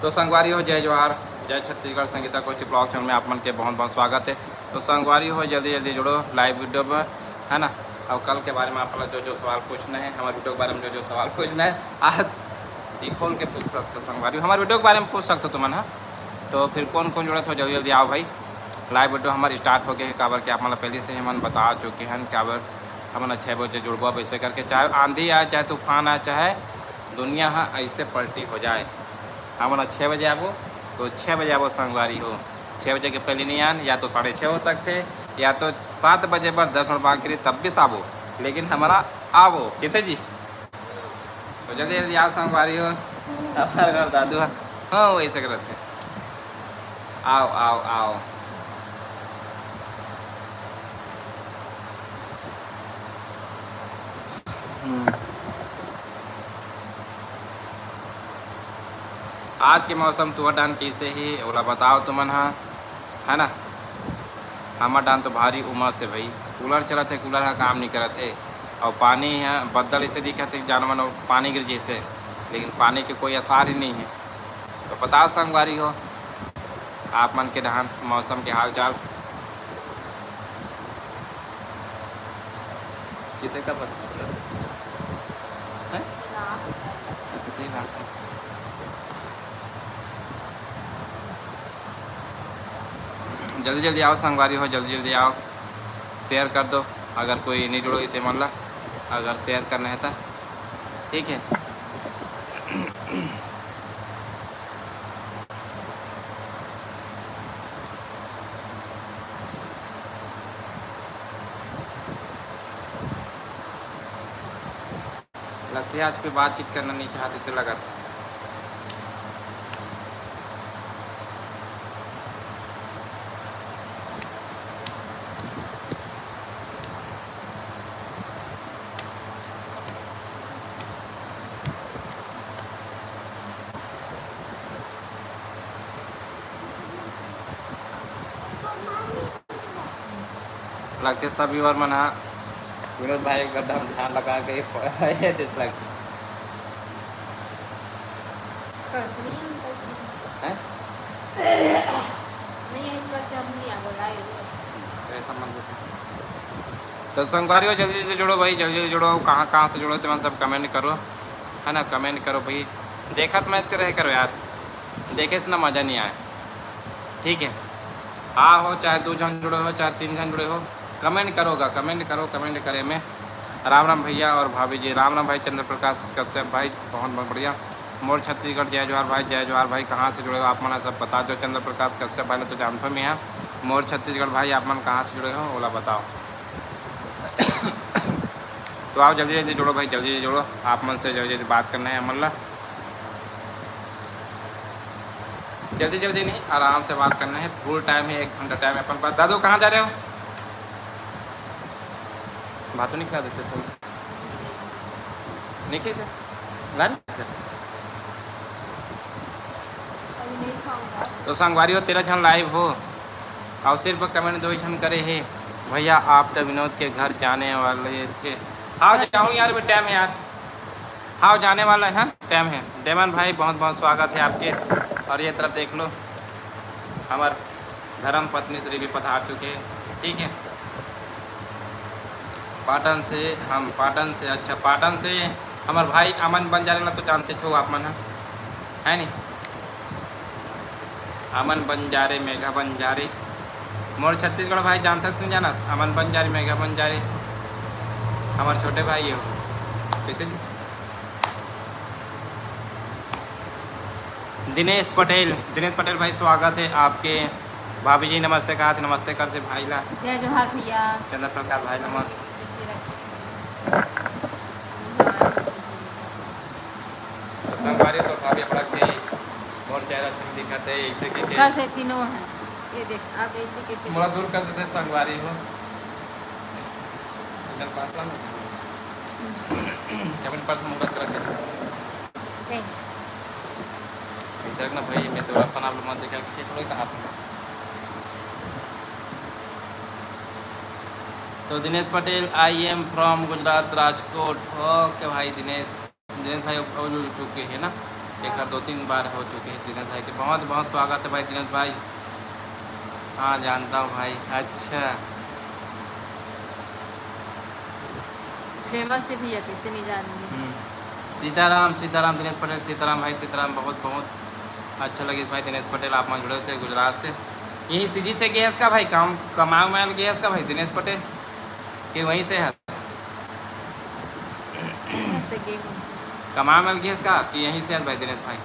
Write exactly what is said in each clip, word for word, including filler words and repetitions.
तो संगवारी हो, जय जोहार, जय छत्तीसगढ़। संगीता कौशिक vlog channel में आप मन के बहुत बहुत स्वागत है। तो संगवारी हो, जल्दी जल्दी जुड़ो live video में, है ना। और कल के बारे में आप लोग जो जो सवाल पूछना है, हमारे video के बारे में जो जो सवाल पूछना है, आज जी खोल के पूछ सकते हो संगवारी हो, हमारे video के बारे में पूछ सकते हो तुमन, हाँ। तो फिर कौन कौन जुड़त हो, जल्दी जल्दी आओ भाई। Live video हमारे start हो गए हैं, काबर के आप मन ला पहले से ही हमन बता चुके हैं, काबर हमन छः बजे जुड़बो वैसे करके, चाहे आंधी आए, चाहे तूफान आए, चाहे दुनिया ह ऐसे पलटी हो जाए, हमन छः बजे आबो तो छः बजे आबो संगवारी हो। छः बजे के पहले नहीं आन, या तो साढ़े छः हो सकते, या तो सात बजे बर दस मिनट बाकी रही तब भी आबो, लेकिन हमारा आबो। कैसे जी? तो जल्दी जल्दी आओ संगवारी हो, हमारे घर दादू है। हाँ, वही से करते हैं। आओ, आओ, आओ। हम्म। आज के मौसम तुहर डान कैसे ही, ओला बताओ तुमन ह, है ना? हमर डान तो भारी उमस हे भाई, कूलर चलत हे, कूलर ह काम नहीं करत हे, और पानी ह बदल ऐसे दिखत हे, जानो मानो पानी गिर जैसे, लेकिन पानी के कोई आसार ही नहीं है। तो बताओ संगवारी हो, आप मन के डहान मौसम के हाल चाल। किसे का पता? हैं? अच्छा, ठीक है। जल्दी जल्दी आओ संगवारी हो, जल्दी जल्दी आओ, share कर दो। अगर कोई नहीं जुड़ो इतने मन ला, अगर share करना है तो ठीक है। लगथे आज कोई बातचीत करना नहीं चाहत, इसे लगत। लगथे सब viewer मन ह विनोद भाई एकदम ध्यान लगा के ये देख लगथे। हैं? नहीं, इनका से हम नहीं आगो लाए। ऐसा मत बोलो। तो संगवारी हो, जल्दी जल्दी जुड़ो भाई, जल्दी जल्दी जुड़ो। कहाँ कहाँ से जुड़ो तुम सब comment करो, है ना, comment करो भाई। देखत मत रहे करो यार, देखे से ना मज़ा नहीं आए। ठीक है, हाँ हो, चाहे दो झन जुड़े हो, चाहे तीन झन जुड़े हो, comment करो गा, comment करो। Comment करे में राम राम भैया और भाभी जी, राम राम भाई चंद्र प्रकाश कश्यप भाई, बहुत बहुत बढ़िया। मोर छत्तीसगढ़ जय जोहार भाई, जय जोहार भाई, कहाँ से जुड़े हो आप मन सब बता दो। चंद्र प्रकाश कश्यप भाई ला तो जानथो मैं, हाँ। मोर छत्तीसगढ़ भाई, आप मन कहाँ से जुड़े हो, ओला बताओ। तो आओ जल्दी जल्दी जुड़ो भाई, जल्दी जल्दी जुड़ो, आप मन से जल्दी जल्दी बात करना है हमन ला। जल्दी जल्दी नहीं, आराम से बात करना है। Full time है, एक घंटा time है अपन पास। दादू, कहाँ जा रहे हो? भातों नहीं खिला देते सब। नहीं खिला सर? ला नहीं सर? तो संगवारी हो, तेरह झन live हो और सिर्फ comment दो झन करे हे, भैया आप तो विनोद के घर जाने वाले थे। हाँ, जाऊँ यार, अभी time है यार। हाँ, जाने वाला है, time है। डेमन भाई, बहुत बहुत स्वागत है आपके। और ये तरफ देख लो, हमार धर्म पत्नी श्री भी पधार चुके हैं, ठीक है। पाटन से, हम पाटन से, अच्छा, पाटन से हमार भाई अमन बंजारे ला तो जानते छो आप मन ह, है नी? अमन बंजारे, मेघा बंजारे, मोर छत्तीसगढ़ भाई जानथस नहीं जानस? अमन बंजारे, मेघा बंजारे, हमार छोटे भाई हो। कैसे जी? दिनेश पटेल, दिनेश पटेल भाई, स्वागत है आपके। भाभी जी नमस्ते कहा थे, नमस्ते करते भाई ला। जय जोहार भैया। चंद्र प्रकाश भाई नमस्ते। तो संगवारी तो भाभी अपना के मोर चेहरा चुन दिखाते ऐसे के, के कर से तीनों है। ये देख, आप ऐसे कैसे मोला दूर कर देते संगवारी हो। इधर पास ला ना। Comment पर्स मोला रख दे। नहीं। ऐसे रखना भाई, मैं तो अपन आप लोग मत देखा कि थोड़ा कहाँ पे। तो Dinesh Patel, I am from Gujarat, Rajkot. OK भाई दिनेश, दिनेश भाई अब जुड़ चुके हैं ना। एक बार, दो तीन बार हो चुके हैं दिनेश भाई के। बहुत बहुत स्वागत है भाई दिनेश भाई। हाँ, जानता हूँ भाई। अच्छा। फेमस है भैया, कैसे नहीं जानेंगे। हम्म। सीताराम, सीताराम दिनेश पटेल, सीताराम भाई, सीताराम। बहुत बहुत अच्छा लगे भाई दिनेश पटेल, आप मन जुड़े थे गुजरात से। यहीं सीजी से गए का भाई, काम कमाए उमाए गए का भाई दिनेश पटेल, कि वहीं से है? यहाँ से गए हूँ। कमाए उमाए गए का कि यहीं से है भाई दिनेश भाई?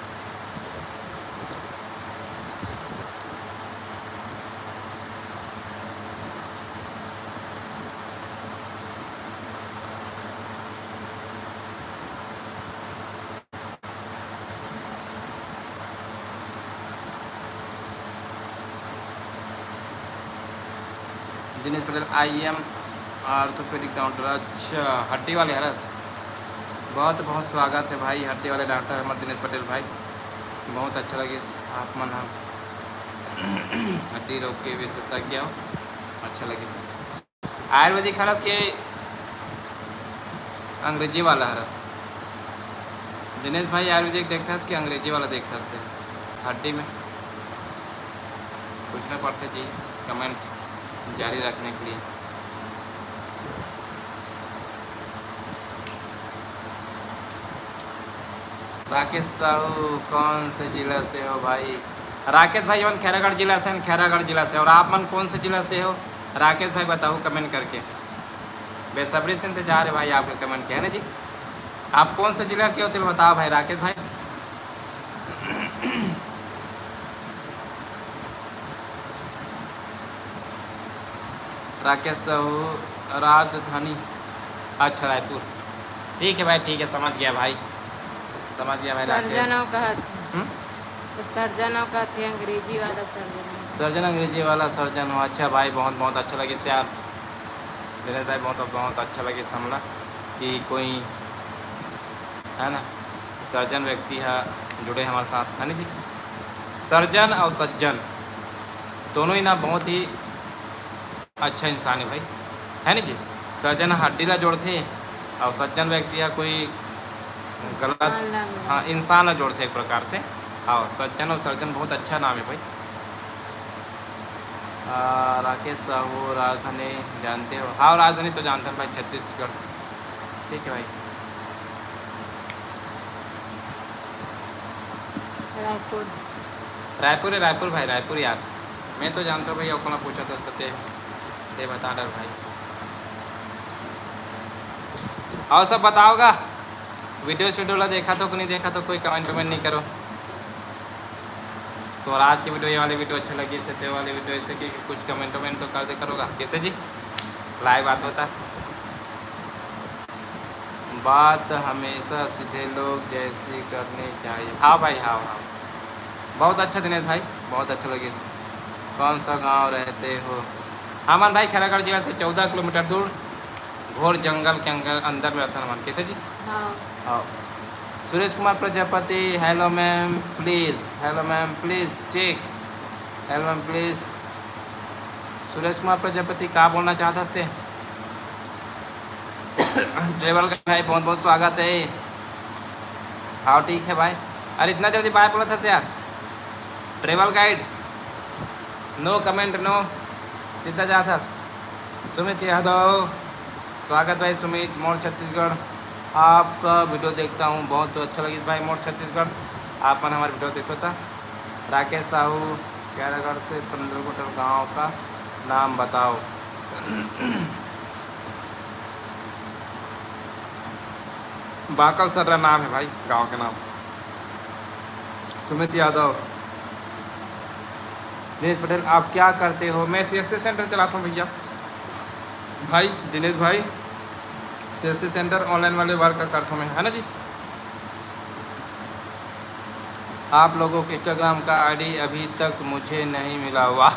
Dinesh Patel, I am orthopaedic doctor. अच्छा, हड्डी वाले हरस, बहुत बहुत स्वागत है भाई, हड्डी वाले डॉक्टर हमारे दिनेश पटेल भाई। बहुत अच्छा लगिस आप मन ह हड्डी रोग के विशेषज्ञ हो, अच्छा लगिस। आयुर्वेदिक हरस के अंग्रेजी वाला हरस? दिनेश भाई, आयुर्वेदिक देखथस कि अंग्रेजी वाला देखथस ते? हड्डी में पूछना पड़ता जी, कमेंट जारी रखने के लिए। राकेश साहू, कौन से जिला से हो भाई? राकेश भाई, हमन खैरागढ़ जिला से हन, खैरागढ़ जिला से। और आप मन कौन से जिला से हो? राकेश भाई, बताओ कमेंट करके। बेसब्री से इंतजार है भाई आपके कमेंट के, है ना जी? आप कौन से जिला के हो, तो बताओ भाई राकेश भाई। राकेश साहू, राजधानी, अच्छा, रायपुर। ठीक है भाई, ठीक है, समझ गया भाई, समझ गया भाई राकेश। सर्जन हो कहत। हम्म? तो सर्जन हो कहत है, अंग्रेजी वाला सर्जन हो। सर्जन, अंग्रेजी वाला सर्जन हो। अच्छा भाई, बहुत बहुत अच्छा लगे यार दिनेश भाई, बहुत बहुत अच्छा लगे हमला कि कोई, है ना, सर्जन व्यक्ति है जुड़े हमारे साथ, है ना जी? सर्जन और सज्जन दोनों ही ना बहुत ही अच्छा इंसान है भाई, है ना जी? सर्जन हड्डी ला जोड़थे और सज्जन व्यक्ति है कोई गलत, इंसान ला। हाँ, इंसान ला जोड़थे एक प्रकार से। हाँ, सज्जन और सर्जन बहुत अच्छा नाम है भाई। आ, राकेश साहू, राजधानी जानते हो? हाँ, राजधानी तो जानते हैं भाई, छत्तीसगढ़। ठीक है भाई। रायपुर। रायपुर है, रायपुर भाई, रायपुर यार। मैं तो जानता हूँ भाई, ओकला पूछा तो सत्य, ते बता डर भाई। और सब बताओगा, वीडियो वीडियो ला देखा तो कि नहीं देखा तो कोई कमेंट वमेंट नहीं करो। तो आज की वीडियो, ये वाली वीडियो अच्छा लगी, सत्य वाली वीडियो, ऐसे कि कुछ कमेंट वमेंट तो कर दे करोगा। कैसे जी, लाइव बात होता। बात हमेशा सीधे लोग जैसी करनी चाहिए। हाँ भाई, हाँ, हाँ, बहुत अच्छा दिनेश भाई, बहुत अच्छा लगे। कौन सा गांव रहते हो? हमन भाई खैरागढ़ जिला से चौदह किलोमीटर दूर घोर जंगल के अंगल-, अंदर में रहथन हमन। कैसे जी? हाँ। हाँ। Suresh Kumar Prajapati, hello ma'am, please, hello ma'am, please check, hello ma'am, please। Suresh Kumar Prajapati, का बोलना चाहत हस ते? ट्रेवल का भाई, बहुत बहुत स्वागत है। हाँ, ठीक है भाई। अरे, इतना जल्दी बाय बोलत हस यार, travel guide. No comment, no, सीधा जात हस। सुमित यादव, स्वागत भाई सुमित, मोर छत्तीसगढ़। आपका वीडियो देखता हूँ, बहुत अच्छा लगिस भाई मोर छत्तीसगढ़, आप मन हमारे वीडियो देखो था। राकेश साहू, खैरागढ़ से पंद्रह कुंटल गांव का नाम बताओ। बाकल सर्रा नाम है भाई गांव के नाम। सुमित यादव, दिनेश पटेल, आप क्या करते हो? मैं सीएससी सेंटर चलाता हूँ भैया। भाई दिनेश भाई, सीएससी सेंटर ऑनलाइन वाले वर्क का करता हूँ मैं, है ना जी? आप लोगों के इंस्टाग्राम का आईडी अभी तक मुझे नहीं मिला। वाह।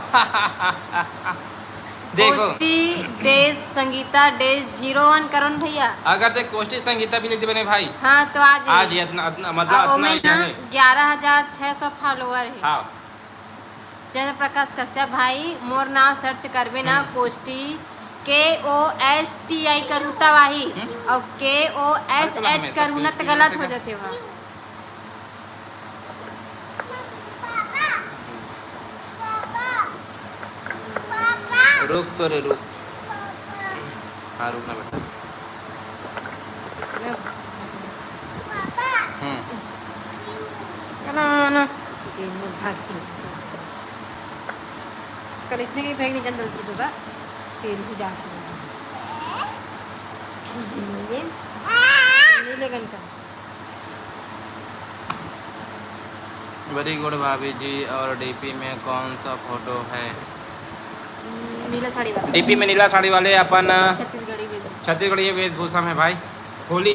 देखो। कोष्टी dash Sangeeta dash zero one करो न भैया। अगर ते कोष्टी संगीता भी लिख देबे ने भाई, हाँ, तो आज आज ये इतना, इतना, मतलब, आ, इतना ओमे ये ना है। ग्यारह हजार छह सौ फॉलोअर है। हाँ। चंद्र प्रकाश कश्यप भाई, मोर नाम सर्च करबे ना, हम्म। कोष्टी, के ओ एस टी आई करू तब आही, हम्म। और के ओ एस अरे, तो एच हमेशा करू ना, कोष्टी तो गलत में हो से जाते वहाँ। रुक तो रे, रुक। हाँ, रुक ना बेटा। हम्म। कल इसने कहीं फेंक नहीं जान गलती से बा, फिर भी जाके ये नहीं लेगा इनका। वेरी गुड भाभी जी। और डीपी में कौन सा फोटो है? हम्म, नीला साड़ी वाला। डीपी में नीला साड़ी वाले अपन छत्तीसगढ़ी वेशभूषा। छत्तीसगढ़ी वेशभूषा में भाई। होली,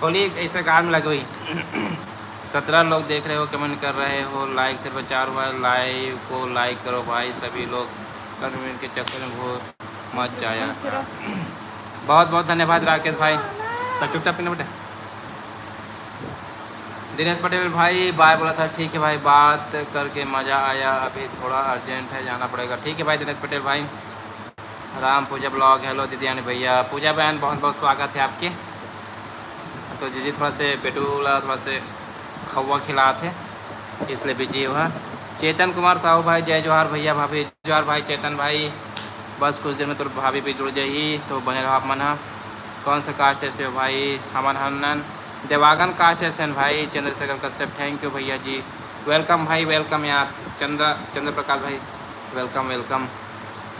होली ऐसे गान में लगे हुई। सत्रह लोग देख रहे हो, कमेंट कर रहे हो, लाइक सिर्फ चार हुआ, लाइव को लाइक करो भाई सभी लोग। कमेंट के चक्कर में बहुत मजा आया। बहुत बहुत धन्यवाद राकेश भाई। तो चुपचाप पीना बेटा। दिनेश पटेल भाई बाय बोला था। ठीक है भाई, बात करके मज़ा आया, अभी थोड़ा अर्जेंट है, जाना पड़ेगा। ठीक है भाई दिनेश पटेल भाई। राम पूजा ब्लॉग, हेलो दीदी यानी भैया। पूजा बहन, बहुत बहुत स्वागत है आपके। तो दीदी थोड़ा से बेटू ला थोड़ा से खौवा खिलात है, इसलिए बिजी हुआ। चेतन कुमार साहू भाई, जय जोहार भैया भाभी। जोहार भाई चेतन भाई, बस कुछ देर में तोर भाभी भी जुड़ जाही, तो बने रहो आप मन ह। कौन सा कास्ट ऐसे हो भाई? हमन हनन देवागन कास्ट ऐसे हैं भाई। चंद्रशेखर कश्यप, थैंक यू भैया जी। वेलकम भाई, वेलकम यार। चंद्र, चंद्र प्रकाश भाई, वेलकम, वेलकम।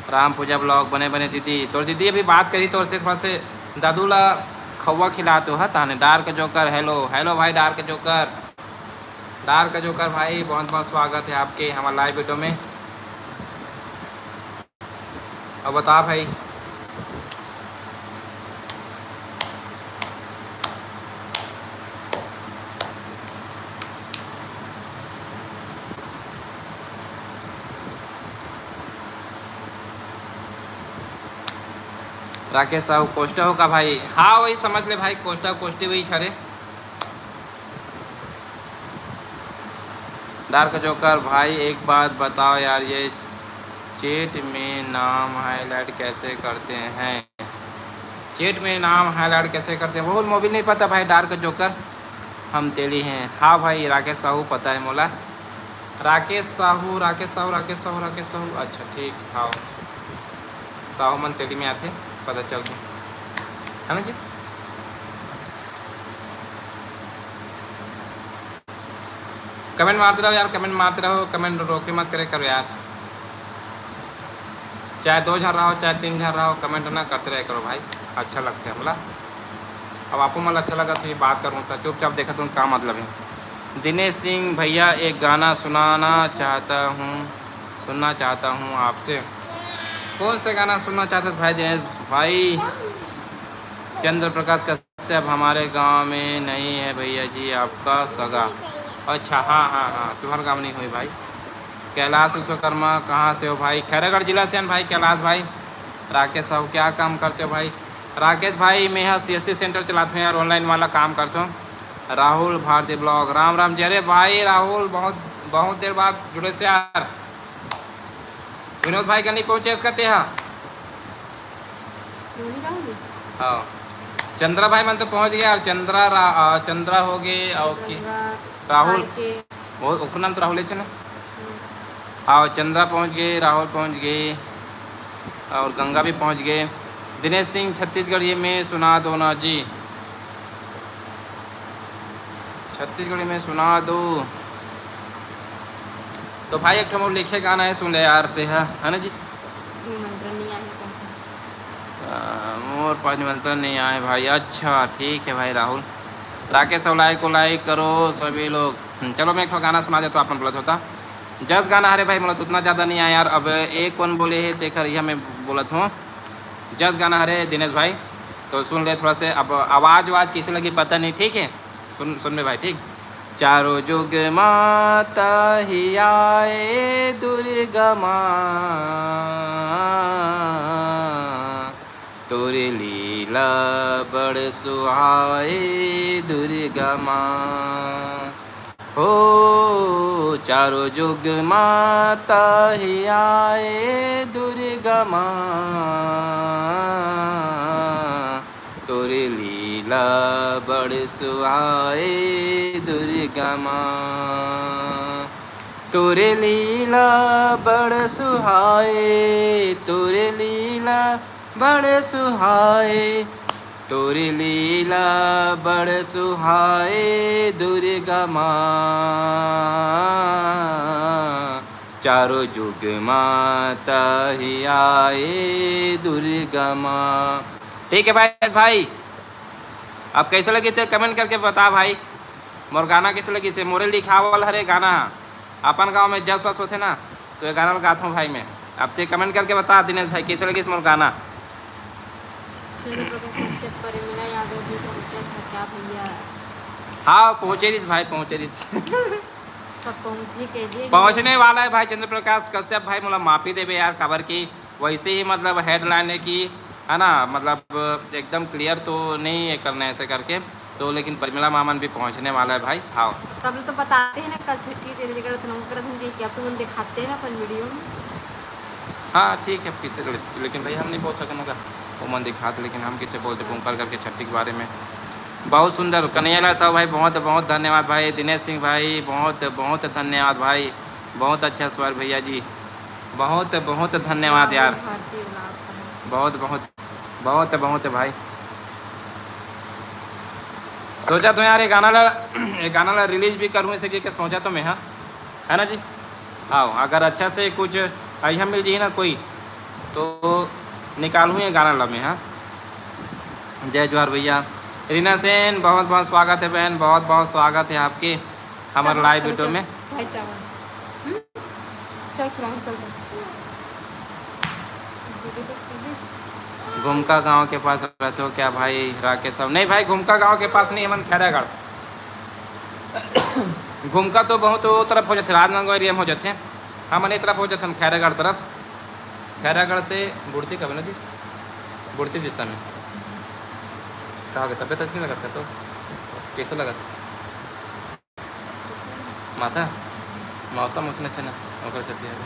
राम पूजा ब्लॉग, बने बने दीदी। तोर दीदी अभी बात करी तोर से, थोड़ा से दादू ला खौवा खिलात हो, हा, ताने डार्क जोकर, हेलो, हेलो भाई डार्क जोकर। डार्क जोकर भाई, बहुत बहुत स्वागत है आपके हमारे लाइव वीडियो में। अब बता भाई। राकेश साहू, कोष्टा हो का भाई? हाँ, वही समझ ले भाई, कोष्टा कोष्टी वही हरे। डार्क जोकर भाई, एक बात बताओ यार, ये चैट में नाम हाईलाइट कैसे करते हैं? चैट में नाम हाईलाइट कैसे करते हैं? वो मोबाइल नहीं पता भाई, डार्क जोकर। हम तेली हैं। हाँ भाई, राकेश साहू पता है मोला। राकेश साहू, राकेश साहू, राकेश साहू, राकेश साहू। अच्छा, ठीक, हाँ। साहू मन तेली में आते, पता चल गया, है ना जी? कमेंट मारते रहो यार, कमेंट मारते रहो, कमेंट रोके मत करे करो यार। चाहे दो झन रहो, चाहे तीन झन रहो, कमेंट ना करते रहे करो भाई, अच्छा लगता है हमला। अब आपको मन अच्छा लगा तो ये बात करूँ तो चुपचाप देखा तुम का मतलब है। दिनेश सिंह भैया, एक गाना सुनाना चाहता हूँ, सुनना चाहता हूँ आपसे। कौन सा गाना सुनना चाहते थे भाई दिनेश भाई? चंद्र प्रकाश कश्यप हमारे गांव में नहीं है भैया जी, आपका सगा। अच्छा, हाँ हाँ हाँ, तुम्हारे गांव नहीं हुई भाई। कैलाश विश्वकर्मा, कहाँ से हो भाई? खैरागढ़ जिला से हैं भाई कैलाश भाई। राकेश साहू, क्या काम करते हो भाई? राकेश भाई, मैं यहाँ सीएससी सेंटर चलाता हूँ यार, ऑनलाइन वाला काम करता हूँ। राहुल भारती ब्लॉग, राम राम जी। अरे भाई राहुल, बहुत बहुत देर बाद जुड़े से यार। विनोद भाई का नहीं पहुँचे इसका तेहा। हाँ, चंद्रा भाई मन तो पहुँच गए यार। चंद्रा रा, आ, चंद्रा हो गए और कि, गंगा, राहुल, आरके। वो ओकर नाम तो राहुल है ना? हम्म। हाँ, चंद्रा पहुँच गए, राहुल पहुँच गए और गंगा भी पहुँच गए। दिनेश सिंह, छत्तीसगढ़ी में सुना दो ना जी, छत्तीसगढ़ी में सुना दो। तो भाई एक ठो मोर लिखे गाना है, सुन ले यार तेहा, है ना जी? निमंत्रण नहीं आया कौन सा? आ, मोर पास निमंत्रण नहीं आए भाई। अच्छा, ठीक है भाई राहुल। राकेश साहू, लाइक को लाइक करो सभी लोग। हम्म, चलो मैं एक ठो गाना सुना देता हूँ, अपन बोलत होता। जस गाना हरे भाई, बोलत उतना ज़्यादा नहीं आया यार। अब एक कौन बोले है, तेखर यह मैं बोलत हूँ। जस गाना हरे दिनेश भाई, तो सुन ले थोड़ा से। अब आवाज़ वाज कैसे लगी पता नहीं, ठीक है? सुन, सुन में भाई, ठीक। चारों जुग माता ही आए दुर्गा माँ, तोर लीला बड़ सुहाए दुर्गा माँ। हो चारों जुग माता ही आए दुर्गा माँ, तोर लीला बड़ सुहाए दुर्गा माँ। तोरे लीला बड़ सुहाए, तोरे लीला बड़ सुहाए, तोरे लीला बड़ सुहाए दुर्गा माँ, चारों जुग माँ तही आए दुर्गा माँ। ठीक है भाई, भाई, अब कैसे लगिस ते कमेंट करके बता भाई। मोर गाना कैसे लगिस ते? मोरे लिखावल हरे गाना, अपन गांव में जस वस होथे ना, तो ये गाना ल गाथों भाई मैं। अब ते कमेंट करके बता दिनेश भाई, कैसे लगिस मोर गाना? चंद्र प्रकाश कश्यप, परिमला यादव जी पहुंचे था क्या भैया? हाँ, पहुंचे रिस भाई, पहुंचे रिस। सब पहुंची के लिए पहुंचने वाला है भाई चंद्र प्रकाश कश्यप भाई, मोला माफी देबे यार, काबर की वैसे ही मतलब हेडलाइन है कि, है ना, मतलब एकदम क्लियर तो नहीं है करना ऐसे करके, तो लेकिन परिमला मामन भी पहुंचने वाला है भाई। हाँ, सब लोग तो बताते हैं ना, कल छुट्टी दे दीजिएगा, तो नौकरा धन के क्या तुम दिखाते हैं ना अपन वीडियो में। हाँ ठीक है, अब किसे, लेकिन भाई हम नहीं बोल सकते ना, वो मन दिखाते, लेकिन हम किसे बोलते पुंकर करके छट्टी के बारे में। बहुत सुंदर कन्हैया लाल साहू भाई, बहुत बहुत धन्यवाद भाई। दिनेश सिंह भाई, बहुत बहुत धन्यवाद भाई, बहुत अच्छा स्वर भैया जी, बहुत बहुत धन्यवाद यार, भारतीय vlog। बहुत बहुत बहुत बहुत भाई। सोचा तो यार ये गाना ला, ये गाना ला रिलीज भी करूँ ऐसे के, के सोचा तो मैं, हाँ, है ना जी? हाँ, अगर अच्छा से कुछ अइहा मिल जाही ना कोई, तो निकालूँ ये गाना ला मैं, हाँ। जय जोहार भैया। रीना सेन, बहुत बहुत स्वागत है बहन, बहुत बहुत स्वागत है आपके हमारे चलो, लाइव चलो, वीडियो चलो। में। भाई चावल। हम्म? चल खिलाऊं, चल, चल। घुमका गांव के पास रहते हो क्या भाई राकेश साहब? नहीं भाई, घुमका गांव के पास नहीं, हमन खैरागढ़। घुमका तो बहुत वो तरफ हो जाते, राजनांदगांव एरिया में हो जाते, हमन ये तरफ हो जाते, खैरागढ़ तरफ। खैरागढ़ से बुढ़ती कब ना जी, बुढ़ती दिशा में। कहा के तबियत अच्छी नहीं लगता तो कैसे लगता? माथा, मौसम उसने अच्छा ना, ओकर सेती हवे।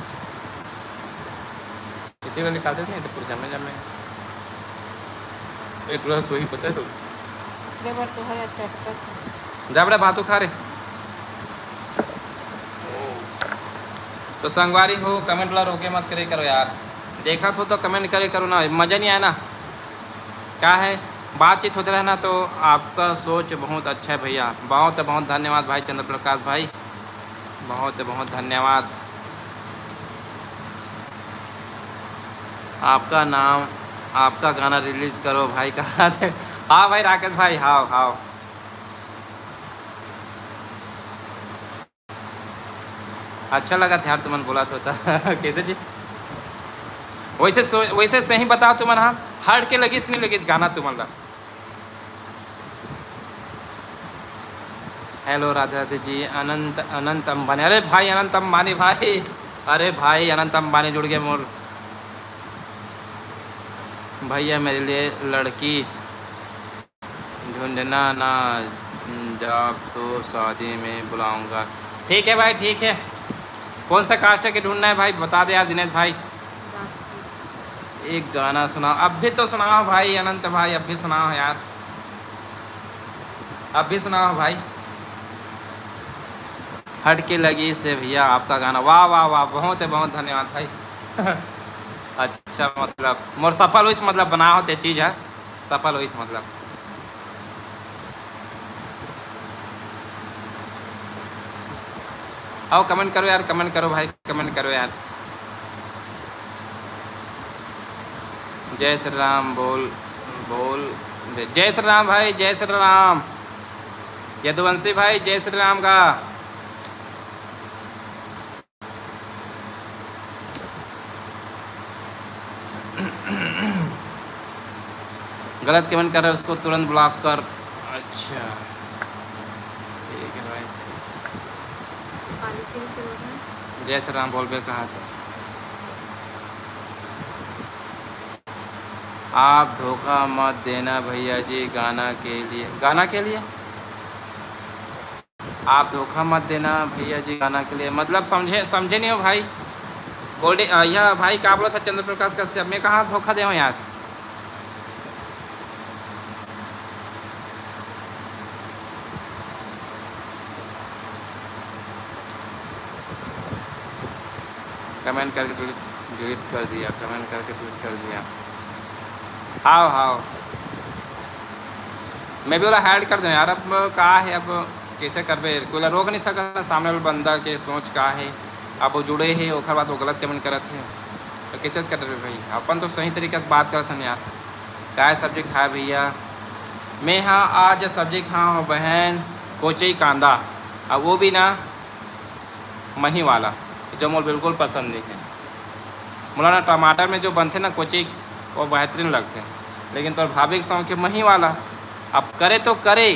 इतनी वाली काटे नहीं तो पूरे जमे जमे। एक टुकड़ा सोई पता है तो। ले बार तो है अच्छा है, पता है। जा बड़ा भातू खा रे। तो संगवारी हो, कमेंट ला रोके मत करे करो यार, देखा थो तो कमेंट करे करो ना, मजा नहीं आया ना। क्या है, बातचीत होते रहना। तो आपका सोच बहुत अच्छा है भैया, बहुत बहुत धन्यवाद भाई चंद्र प्रकाश भाई, बहुत बहुत धन्यवाद। आपका नाम, आपका गाना रिलीज करो भाई, कहा थे। हाँ भाई राकेश भाई, हाव हाव। अच्छा लगा था यार तुमन बोला तो था। कैसे जी? वैसे सो-, वैसे सही बताओ तुमन, हाँ, हट के लगिस कि नहीं लगिस गाना तुमन ला? हेलो राधे राधे जी, अनंत, अनंत अंबानी। अरे भाई अनंत अंबानी भाई, अरे भाई अनंत अंबानी जुड़ गए मोर। भैया मेरे लिए लड़की ढूंढना ना, जब तो शादी में बुलाऊंगा। ठीक है भाई, ठीक है। कौन सा कास्ट के ढूंढना है भाई, बता दे यार दिनेश भाई। एक गाना सुनाओ, अब भी तो सुनाओ भाई अनंत भाई, अब भी सुनाओ यार, अब भी सुनाओ भाई। हट के लगिस भैया आपका गाना, वाह वाह वाह, बहुत है, बहुत धन्यवाद भाई। अच्छा, मतलब मोर सफल होइस, मतलब बना होते चीज है, सफल होइस मतलब। आओ कमेंट करो यार, कमेंट करो भाई, कमेंट करो यार। जय श्री राम बोल, बोल दे। जय श्री राम भाई, जय श्री राम। यदुवंशी भाई, जय श्री राम का। गलत कमेंट कर रहे हैं, उसको तुरंत ब्लॉक कर। अच्छा, ठीक है भाई। जय श्री राम बोल बे कहा था। आप धोखा मत देना भैया जी, गाना के लिए, गाना के लिए। आप धोखा मत देना भैया जी गाना के लिए, मतलब समझे, समझे नहीं हो भाई। गोल्डे, अ, यह भाई का बोला था चंद्र प्रकाश कश्यप, मैं कहाँ धोखा दे हूँ यार। कमेंट करके डिलीट, डिलीट कर दिया, कमेंट करके डिलीट कर दिया। हाव, हाव, मैं भी ओला हाइड कर दें यार। अब का है, अब कैसे करबे, कोई ला रोक नहीं सकत ना, सामने वाला बंदा के सोच का है। अब वो जुड़े है, ओकर बाद वो गलत कमेंट करत है, तो कैसे करबे भाई? अपन तो सही तरीका से बात करत हन यार। काय सब्जी खाए भैया? मैं हाँ आज सब्जी खाए हूँ बहन, कोचई कांदा, अब वो भी ना मही वाला, जो मोर बिल्कुल पसंद नहीं है। मोला ना टमाटर में जो बनथे ना कोचई, वो बेहतरीन लगथे, लेकिन तोर भाभी के शौक है मही वाला। अब करे तो करे,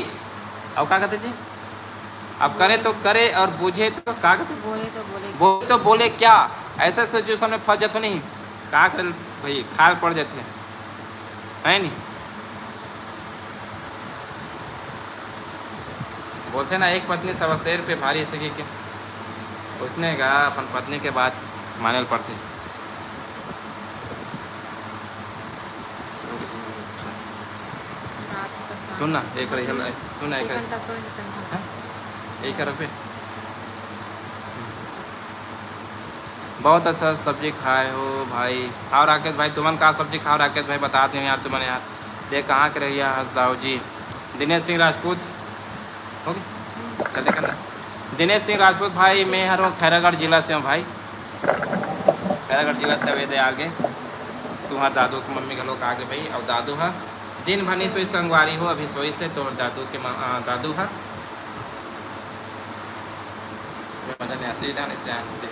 अब का कहते जी, अब करे तो करे और बुझे तो का कहते, बोले तो बोले। बोले तो बोले क्या? ऐसा सिचुएशन में फंस जाते नहीं, का करे भाई, खाल पड़ जाते हैं, है नहीं? बोलते ना, एक पत्नी सवा शेर पे भारी, ऐसे कि क्या? उसने कहा अपन पत्नी के बात माने ल पड़थे। सुन ना, एक बार इधर आए, सुन ना, एक बार। हाँ? यही कर पे। बहुत अच्छा सब्जी खाए हो भाई। हाँ राकेश भाई, तुमन का सब्जी खाओ राकेश भाई, बता दो यार तुमन यार। दे कहाँ के रहिया हंस दाऊ जी? दिनेश सिंह राजपूत, हो गए? चल देखा ना। दिनेश सिंह राजपूत भाई, मैं हर हूँ खैरागढ़ जिला से हूँ भाई। खैरागढ़ जिला से अवेदे आगे तुम्हार दादू के मम्मी घलोक आगे भाई। और दादू हा दिन भर नहीं सोई संगवारी हो, अभी सोई से तो दादू के म-, आ, दादू हा। मजा नहीं आती, जाने से आते।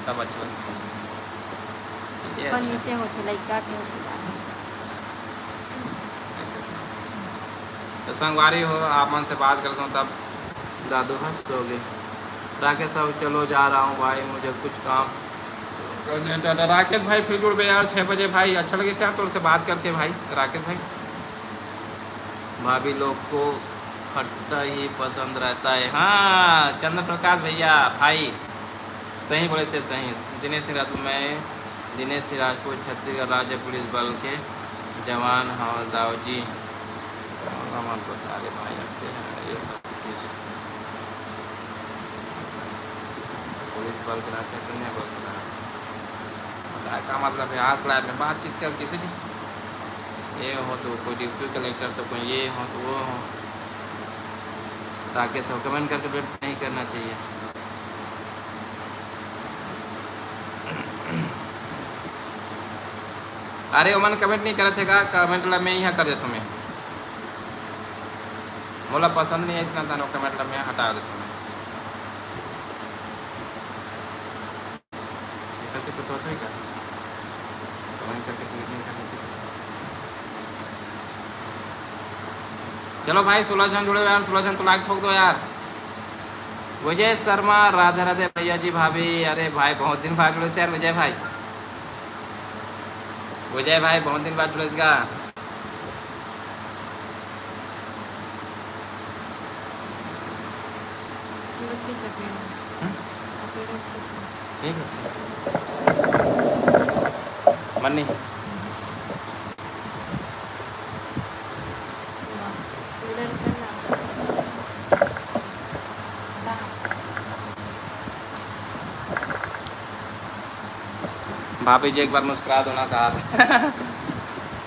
तब अच्छा लगता है। ये ऊपर अच्छा। नीचे होथे, लइका के होथे। तो संगवारी हो, आप मन से बात करता हूँ, तब दादू हंस हो गए। राकेश साहब, चलो जा रहा हूँ भाई, मुझे कुछ काम। राकेश भाई, फिर जुड़बे यार छः बजे भाई। अच्छा लगे यार तोर से बात करके भाई, राकेश भाई। भाभी लोग को खट्टा ही पसंद रहता है। हाँ, चंद्र प्रकाश भैया, भाई, सही बोले थे, सही। दिनेश सिंह राजपूत, मैं दिनेश सिंह राजपूत, छत्तीसगढ़ राज्य पुलिस बल के जवान हवलदार जी। हमारे भाई आते हैं, ये सब चीज़। पुलिस बल के रहते हैं, तो नहीं बोलते हैं। का मतलब है, आस लाइन में बातचीत कर किसी की, ये हो तो कोई डिप्टी कलेक्टर, तो कोई ये हो तो वो हो। ताकि सब कमेंट करके वेट नहीं करना चाहिए। अरे ओमन कमेंट नहीं करत हे का? कमेंट ला मैं यहाँ कर देता हूँ मैं। मोला पसंद नहीं है इसना, तानो कमेंट ला मैं हटा देता हूँ मैं। ये कैसे कुछ होता है क्या? कमेंट करके डिलीट नहीं करना चाहिए। चलो भाई, सोलह जन जुड़े हो यार, सोलह जन तो लाइक ठोक दो यार। विजय शर्मा, राधे राधे भैया जी, भाभी। अरे भाई, बहुत दिन बाद जुड़े से यार विजय भाई। विजय भाई, बहुत दिन बाद जुड़े का। ठीक है। मन्नी। भाभी जी, एक बार मुस्कुरा दो ना, कहा।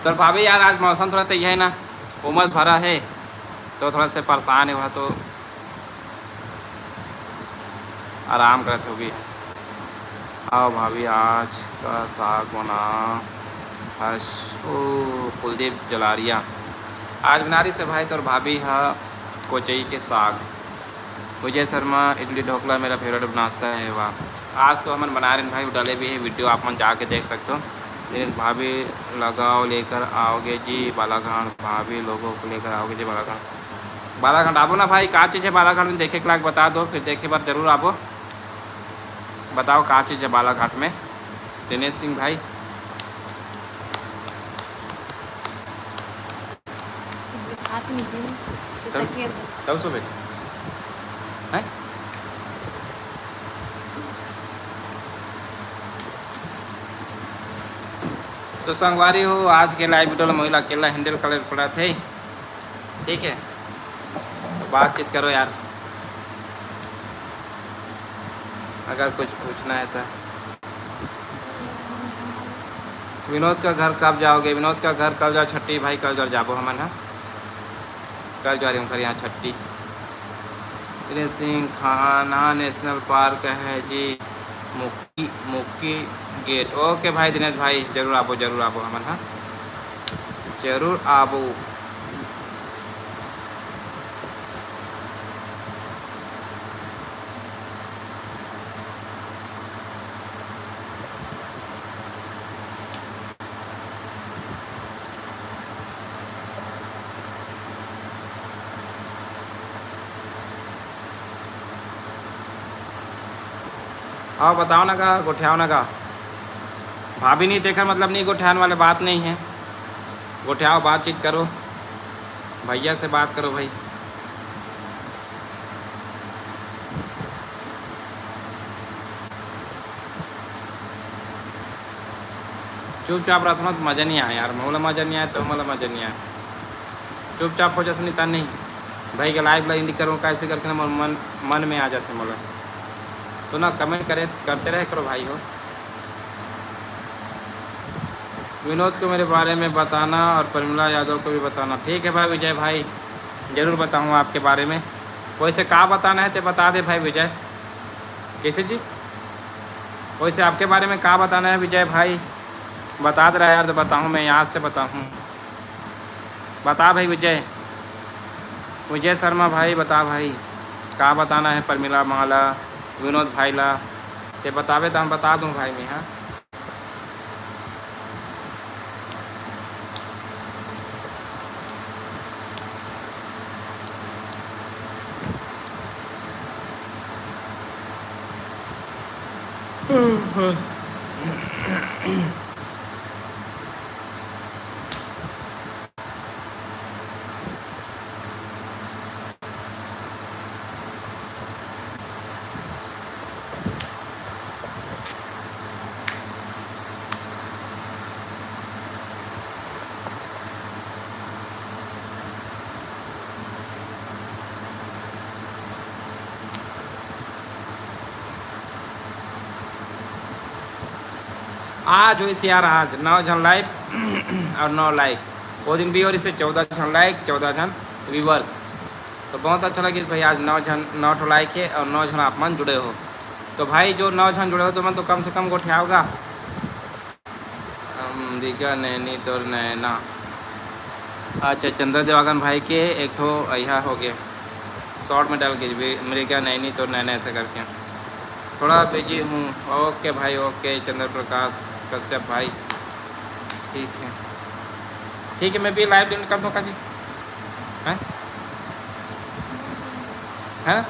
तो भाभी यार, आज मौसम थोड़ा सही है ना, उमस भरा है, तो थोड़ा से परेशान है वह तो। आराम करत होगी। आओ भाभी, आज का साग बना हस। ओ, कुलदीप जलारिया, आज बनारी से भाई तोर भाभी हा कोचई के साग। विजय शर्मा, इडली ढोकला मेरा फेवरेट नाश्ता है। वाह, आज तो हमन बना रहे हैं भाई, डाले भी है वीडियो, आप मन जाके देख सकते हो। दिनेश भाभी लगाओ, लेकर आओगे जी बालाघाट, भाभी लोगों को लेकर आओगे जी बालाघाट। बालाघाट आबो ना भाई, का चीज़ है बालाघाट में देखे के लायक, बता दो, फिर देखे बार जरूर आबो। बताओ का चीज़ है बालाघाट में, दिनेश सिंह भाई। हाथ में जिम, तो तब, सफेद। तब सो बेटा, हैं? तो संगवारी हो, आज के लाइव वीडियो में महिला अकेला हैंडल करे पड़ा थे। ठीक है, तो बातचीत करो यार। अगर कुछ पूछना है तो। विनोद का घर कब जाओगे? विनोद का घर कल जाओ छट्टी भाई, कल जाओ जाबो हमन ह, कल जाओ उनकर यहाँ छट्टी। दिनेश सिंह, खाना नेशनल पार्क है जी, मुक्की, मुक्की गेट। ओके भाई दिनेश भाई, जरूर आबो, जरूर आबो हमन ह, जरूर आबो। अउ बताओ ना का, गोठियाओ ना का। भाभी नहीं तेकर मतलब नहीं गोठियान वाले बात नहीं है। गोठियाओ, बातचीत करो, भैया से बात करो भाई। चुपचाप रहो ना तो मज़ा नहीं आए यार, मोला मज़ा नहीं आए तो मोला मज़ा नहीं आए। चुपचाप हो जैसे नहीं, नहीं भाई के लाइव ला एंड करूँ कैसे करके ना मोर मन, मन में आ जाते मोला। तो ना कमेंट करे, करते रहे करो भाई हो। विनोद को मेरे बारे में बताना और प्रमिला यादव को भी बताना। ठीक है भाई विजय भाई, जरूर बताऊँ आपके बारे में। वैसे का बताना है तो बता दे भाई विजय। कैसे जी? वैसे आपके बारे में का बताना है विजय भाई? बता दे रहा यार, तो बताऊँ मैं, यहाँ से बताऊँ। बता भाई विजय, विजय शर्मा भाई, बता भाई, का बताना है प्रमिला माला, विनोद भाई ला? ते बतावे तो हम बता दूँ भाई मैं, हाँ। आज होइस यार, आज नौ झन लाइव और नौ लाइक। वो दिन भी हो रही से चौदह झन लाइक, चौदह झन व्यूवर्स। तो बहुत अच्छा लगिस भाई, आज नौ झन, नौ ठो लाइक है और नौ झन आप मन जुड़े हो। तो भाई जो नौ झन जुड़े हो तो मन तो कम से कम गोठियाओगा। अम्बिका नैनी तोर नैना। अच्छा, चंद्र देवागन भाई के एक ठो अइहा हो गया, शॉर्ट में डाल के भी, मृगा नैनी तोर नैना ऐसा करके। थोड़ा बिजी हूँ। ओके भाई, ओके चंद्र प्रकाश कश्यप भाई, ठीक है, ठीक है, मैं भी लाइव ज्वाइन कर दूँ का जी, हैं? हैं?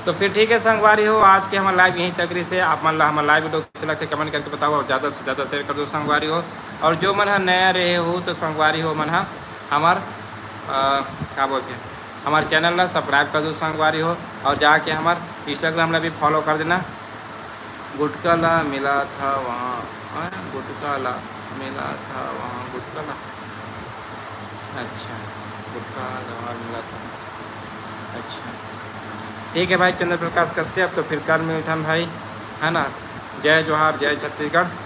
तो फिर ठीक है संगवारी हो, आज के हमर लाइव यहीं तक रही से। आप मन ला हमर लाइव वीडियो कैसे लगते कमेंट करके बताओ, और ज़्यादा से ज़्यादा शेयर कर दो संगवारी हो। और जो मन ह नया रहे हो तो संगवारी हो मन ह हमर, अ, का बोलते हैं, हमर चैनल ला सब्सक्राइब कर दो संगवारी हो, और जाके हमर इंस्टाग्राम ला भी फॉलो कर देना। गुटखा ला मिला था वहाँ, हैं? गुटखा ला मिला था वहाँ, गुटखा ला। अच्छा, गुटखा ला मिला था। अच्छा, ठीक है भाई चंद्र प्रकाश कश्यप, तो फिर कल मिलथन भाई, है ना? जय जोहार, जय छत्तीसगढ़।